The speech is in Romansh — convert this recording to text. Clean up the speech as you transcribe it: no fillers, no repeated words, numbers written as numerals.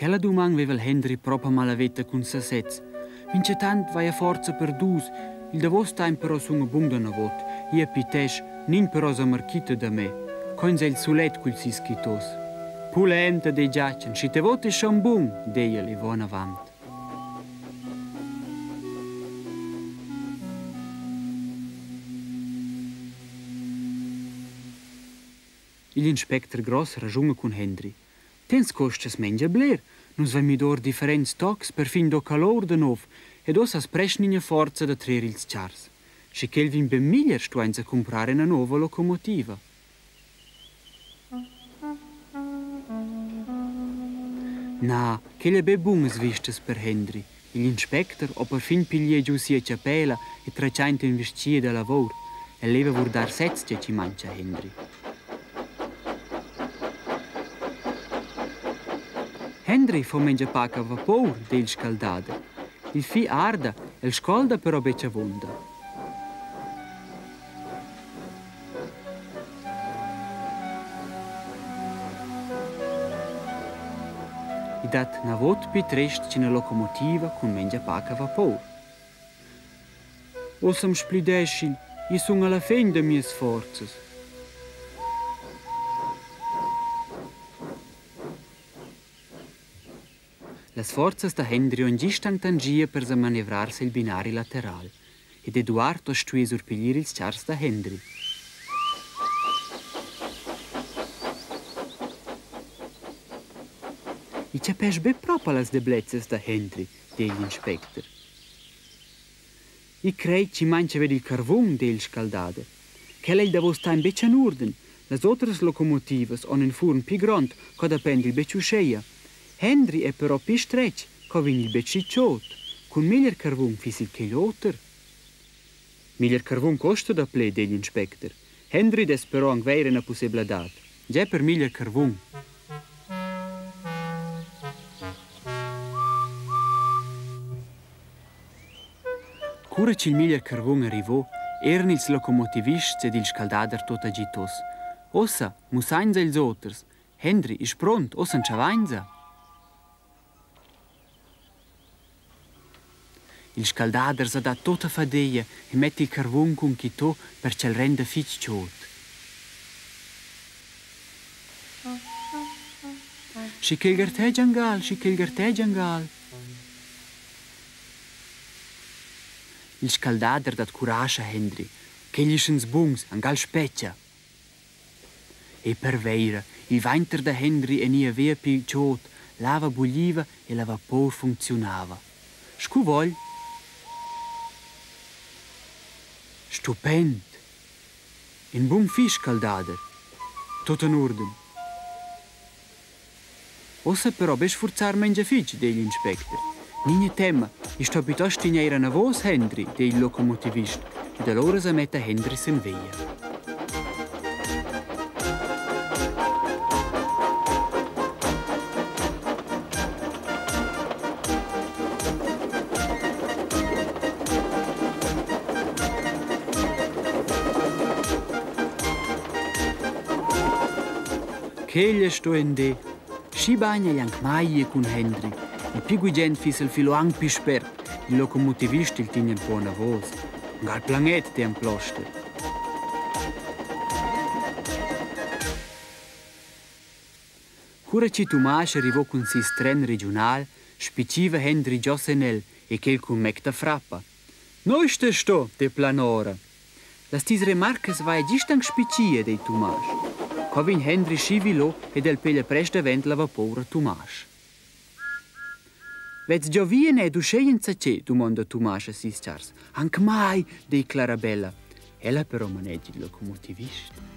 Quella duman veva il Hendri propa malaveta cun sesez. Minchatant vaia forza per dus, il davos taimp però sun bun da navot. Ia pitesch, nin però sa marquita da me. Coins el sulet culs sis quitos. Pulenta dei Giachen, schi te vot es schon bun, dei el e vo anavant. Igl inspecter gross raschuna cun Hendri. Tens costas mengia bler, nus vain midor differents tocs perfin do calor da nov ed uossa as preschna forza da trer ils chars. Sche quel vegn be meglier stuainsa cumprar ina nova locomotiva. Na, quel è be bunas vistas per Hendri. Igl inspecter ho perfin piglià giu sia chapella e tratg aint ün vestgia da lavor. El leva vurdar sez tge chi mancha a Hendri. Hendri fo mengia pac a vapor dil scaldader. Il fi arda, el scolda però betg avunda. I dat navot pi trest ch'ina locomotiva cun mengia pac a vapor. Ussa am splideschin, i sun alla fin da mias forzas. Las forzas da Hendri han gist anc tanschia per sa manevrar sil binari lateral ed Eduard ha stuì surpigliar ils chars da Hendri. I chapesch be propa las deblezzas da Hendri, di igl inspecter. I crei chi mancha ved il carvun, di il scaldader. Quel ei il davos temps betg en urden. Las otras locomotivas han in furn pli grond, co dapend il betg uscheia. Hendri è però pli stretg, co vegn il betg schi chod. Cun meglier carvun fiss il quel oter. Meglier carvun costa daple, di igl inspecter. Hendri dess però anc veir ina pussebladad. Gia per meglier carvun. Cura ch'il meglier carvun arrivò, eran ils locomotivists ed il scaldader tut agitos. Ossa mussainsa ils oters. Hendri es pront, ossa entschavainsa. Il scaldader sa dat tota fadeia e metta il carvun cun quitò per ch'el renda fitg chod. Schi quel gartegia angal, schi quel gartegia angal. Il scaldader dat curascha a Hendri, quel ischans buns, angal spetga. E perveira, il vainter da Hendri è nia via pil chod, l'ava bugliva e la vapor funcziunava. Scu vogl? Stupend! In bun fich scaldader. Tot en urden. Ussa però be sfurzar mengia fitg, di igl inspecter. Nigna tema, i sto piuttost tegnair enavos Hendri, di il locomotivist, ed alura sa metta Hendri sin via. Quel sto en di. Schi bagn ei anc mai ir cun Hendri. Il pli gugent fiss el filo anc pli spert. Il locomotivist il tign empau anavos. Angal planet ti emploster. Cura che Tumasch arrivò cun sis tren regiunal, spitgiva Hendri giò sen el e quel cun mec da frappa. Noi ste sto, de planora. Las tis remarcas vaia gist anc spitgia, dei Tumasch. Qua vegn Hendri schi vilò ed el peglia prest davent la vapor a Tumasch. Vez giò via ed uschè enzatgè, dumonda Tumasch a sis chars. Anc mai, dei Clarabella. Ella però manegia il locomotivist.